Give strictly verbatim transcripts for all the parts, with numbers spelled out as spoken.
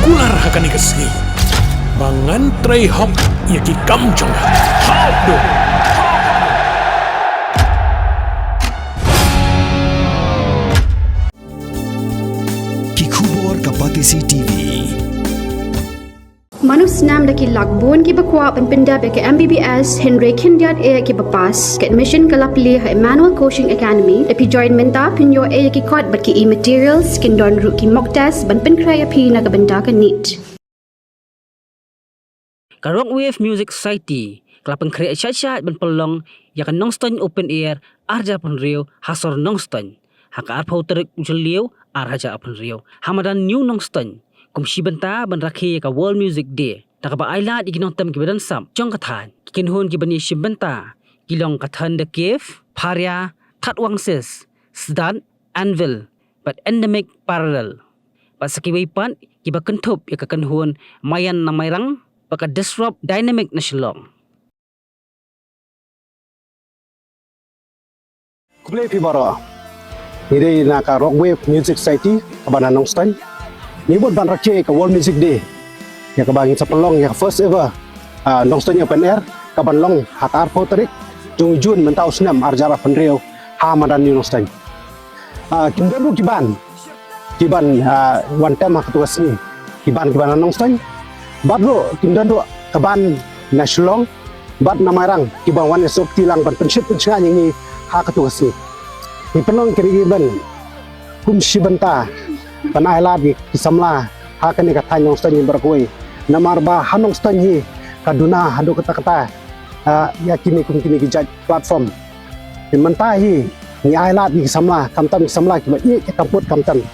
Kular ha kane ka sngi ba ngan trei hok ïa ki kam jong nga. Hap dong. Ki khubor ka Batesi T V. Mano snam da ki lak bun kiba kwah ban pyndep ïa ka M B B S hynrei khyndiat eh kiba pass. Ka admission ka la plie ha Emmanuel Coaching Academy. Da phi join mynta phin ïoh eh ïa ki kot bad ki e-materials, kin don ruh ki mock test ban pynkhreh ïa phi na ka bynta ka NEET. Ka Rockwave Music Society ka la pynkhreh shait shait ban pynlong ïa ka Nongstoiñ Open Air ar hajar arphew hynriew ha sor Nongstoiñ ha ka arphew tarik u Jylliew ar hajar arphew hynriew ha madan New Nongstoiñ, kum shi bynta ban rakhe ïa ka World Music Day, da kaba ai lad ïa ki nongtem kiba don sap jong ka thaiñ, ki kynhun kiban ïashim bynta ki long ka Thunder Cave, Pharia, Thatwangsis, Sdat, Anvil bad Endemic Parallel, bad sa kiwei pat kiba kynthup ïa ka kynhun Mayan na Mairang bad ka Disrupt Dynamic na Shillong. Khublei phi baroh. Ngi dei na ka Rockwave Music Society kaba na Nongstoiñ. Ngi mut ban rakhe ka World Music Day, ïa kaba ngin sa pynlong ïa ka first ever, ah, Nongstoiñ Open Air kaban long ha ka arphew tarik jong u June mynta u snem ar hajar arphew hynriew ha madan New Nongstoiñ. Ah, kim don ruh ki band kiban, ah, wan tem ha katu ka sngi, ki band kiban na Nongstoiñ. Bad ruh kim don ruh ka band na Shillong bad na Mairang kiban wan ïasuk ti lang ban pynshit pynshngaiñ ïa ngi ha katu ka sngi. Ngi pynlong kine ki band kum shi bynta ban ai lad ïa ki samla ha kane ka thaiñ Nongstoiñ hi baroh kawei. Namar ba ha Nongstoiñ hi ka duna haduh katta katta, ah, ïa kine kum kine ki jait platform. Te mynta hi ngi ai lad ïa ki samla, khamtam ki samla kiba ïeit ïa ka pud khamtam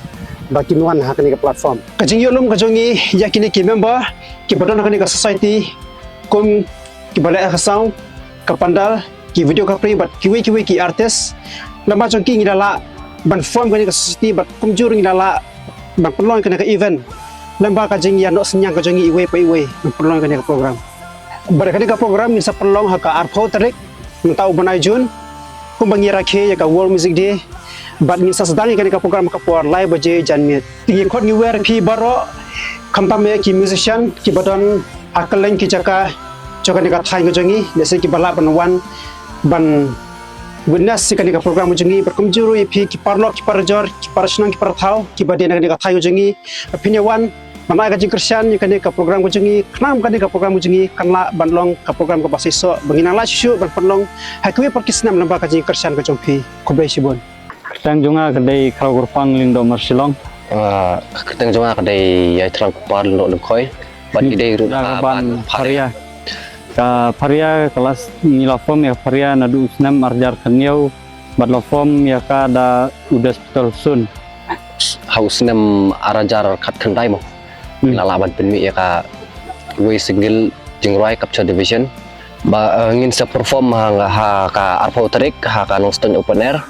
ba kin wan ha kane ka platform. Ka jingïalam ka jong ngi ïa kine ki member kiba don ha kane ka society, kum kiba leh ka sound, ka pandal, ki videography bad kiwei kiwei ki artist. Lem bad jong ki ngi la lah ban form kane ka society bad kumjuh ngi la lah ban pynlong kane ka event. Lem bad ka jingïasyllok synñiang ka jong ngi iwei pa iwei ban pynlong kane ka program. Bad kane ka program ngin sa pynlong ha ka arphew tarik mynta u bnai June, kumba ngi rakhe ïa ka World Music Day. Bad ngin sa sdang ïa kane ka program ha ka por lai baje janmiet. Te ngi khot ngi wer phi baroh, khamtam ïa ki musician kiba don ha kylleng ki jaka jong kane ka thaiñ ka jong ngi, lehse kiba lah ban wan ban witness ïa kane ka program ka jong ngi, bad kumjuh ruh ïa phi ki paralok ki parajor, ki parashnong ki parathaw kiba dei na kane ka thaiñ ka jong ngi, ba phin ïa wan ban ai ka jingkyrshan ïa kane ka program ka jong ngi, khnang ba kane ka program ka jong ngi kan lah ban long ka program kaba shisha, ba ngin nang lah shuh shuh ban pynlong ha kiwei pat ki snem lem bad ka jingkyrshan ka jong phi. Khublei shibun. Kyrteng jong nga ka dei Khraw Kyrpang Lyngdoh Marshillong. Ah, ka kyrteng jong nga ka dei Ïaithrang Kpar Lyngdoh Lyngkhoi. Bad ngi dei ruh ka band Pharia. Ka Pharia ka la s-, ngi la form ïa ka Pharia naduh u snem ar hajar khathynñiew. Bad la form ïa ka da u Des Peter Sun. Ha u snem ar hajar khatkhyndai mo. Hmm. Ngi la lah ban pynmih ïa kawei single jingrwai Capture the Vision. Ba, eh, ngin sa perform ha, ha ka arphew tarik ha ka Nongstoiñ Open Air.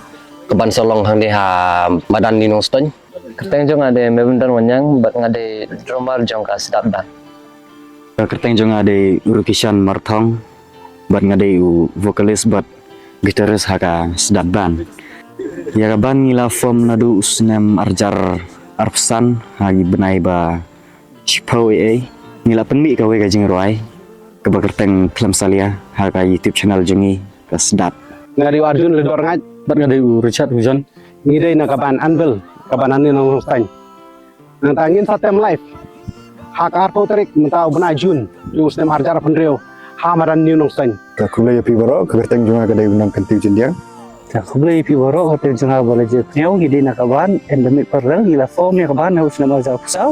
Kaban sa long hangne ha madan New Nongstoiñ. Kyrteng jong nga dei Mevendon Wanniang bad nga dei drummer jong ka Sdat Band. Ka kyrteng jong nga dei Rukishan Marthong bad nga dei u vocalist bad guitarist ha ka Sdat Band. Ïa ka band ngi la form naduh u snem ar hajar arphew san ha ki bnai ba shiphew ei ei. Ngi la pynmih kawei ka jingrwai kaba kyrteng Khlem Salia ha ka YouTube channel jong ngi ka Sdat. Nga dei u Arjun Ledor Ngait. Bad nga dei u Richard Hujon. Ngi dei na ka band Anvil, ka band na New Nongstoiñ. Nangta ngin sa tem live ha ka arphew tarik mynta u bnai June u snem ar hajar arphew hynriew ha madan New Nongstoiñ. Ka khublei ïa phi baroh, ka kyrteng jong nga ka dei u Nongkyntiew Chyndiang. Ka khublei ïa phi baroh, ka kyrteng jong nga Balaji Pynïaw, ngi dei na ka band Endemic Parallel, ngi la form ïa ka band ha u snem ar hajar arphew saw.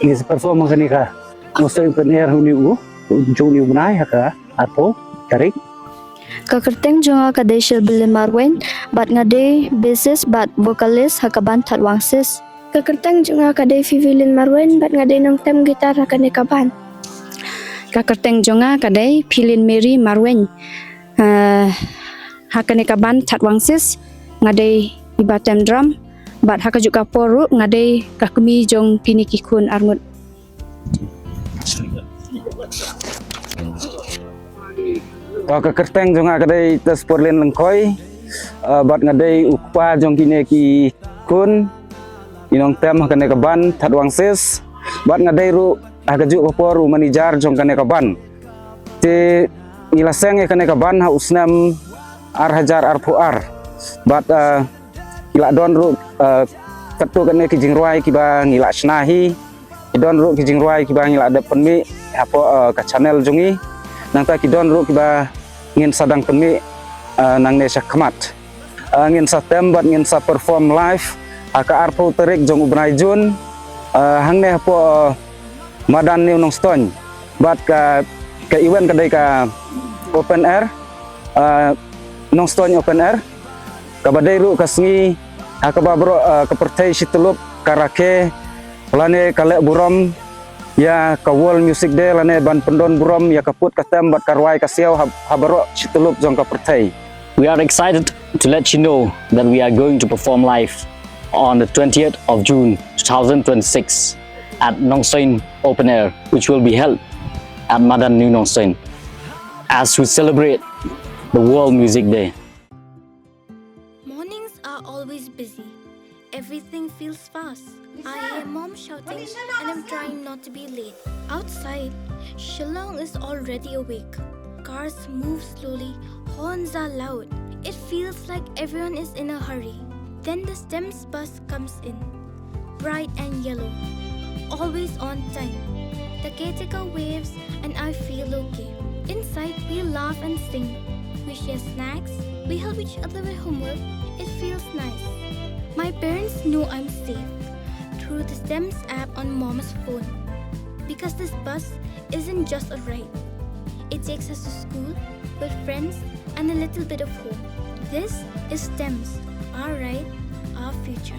Ngi sa perform ha kane ka Nongstoiñ Open Air ha une u, jong une u bnai ha ka arphew tarik. Ka kyrteng jong nga ka dei Shelby Lynn Marwein, bad nga dei bassist bad vocalist ha ka band Thatwangsis. Ka kyrteng jong nga ka dei Fifi Lynn Marwein, bad nga dei nongtem guitar ha kane ka band. Ka kyrteng jong nga ka dei Philin Mary Marwein. Ah, ha kane ka band Thatwangsis, nga dei iba tem drum, bad ha kajuh ka por ruh nga dei ka kmie jong kine ki khun arngut. Ka, ka kyrteng jong nga ka dei Tespuerlin Lyngkhoi, ah, bad nga dei u kpa jong kine ki khun, i nongtem ha kane ka band Thatwangsis, Bad nga dei ruh ha kajuh ka por u manager jong kane ka band. Te ngi la seng ïa kane ka band ha u snem ar hajar arphew ar. Bad eh, ngi la don ruh eh, katto katne ki jingrwai kiba ngi la shna hi. Ki don ruh ki jingrwai kiba ngi la dep pynmih hapoh eh, ka channel jong ngi. Nangta ki don ruh kiba ngin sa dang pynmih eh, nangne sha khmat. Eh, ngin sa tem bad ngin sa perform live ha ka arphew tarik jong u bnai Jun eh, hangne hapoh eh, Madan New Nongstoiñ. Bad ka, ka event ka dei ka open air, eh, Nongstoiñ open air. Kaba dei ruh ka sngi ha kaba baroh eh, ka pyrthei shityllup ka rakhe lane ka leh burom ïa ka World Music Day lane ban pyndon burom ïa ka put ka tem bad ka rwai ka siaw ha, ha baroh shityllup jong ka pyrthei. We are excited to let you know that we are going to perform live on the twentieth of June two thousand twenty-six at Nongstoiñ Open Air, which will be held at Madan New Nongstoiñ as we celebrate the World Music Day. Mornings are always busy. Everything feels fast. I hear mom shouting and I'm trying not to be late. Outside, Shillong is already awake. Cars move slowly, horns are loud. It feels like everyone is in a hurry. Then the STEMS bus comes in, bright and yellow, always on time. The caretaker waves and I feel okay. Inside, we laugh and sing. We share snacks. We help each other with homework. It feels nice. My parents know I'm safe through the STEMS app on mom's phone. Because this bus isn't just a ride. It takes us to school, with friends, and a little bit of home. This is STEMS, our ride, our future.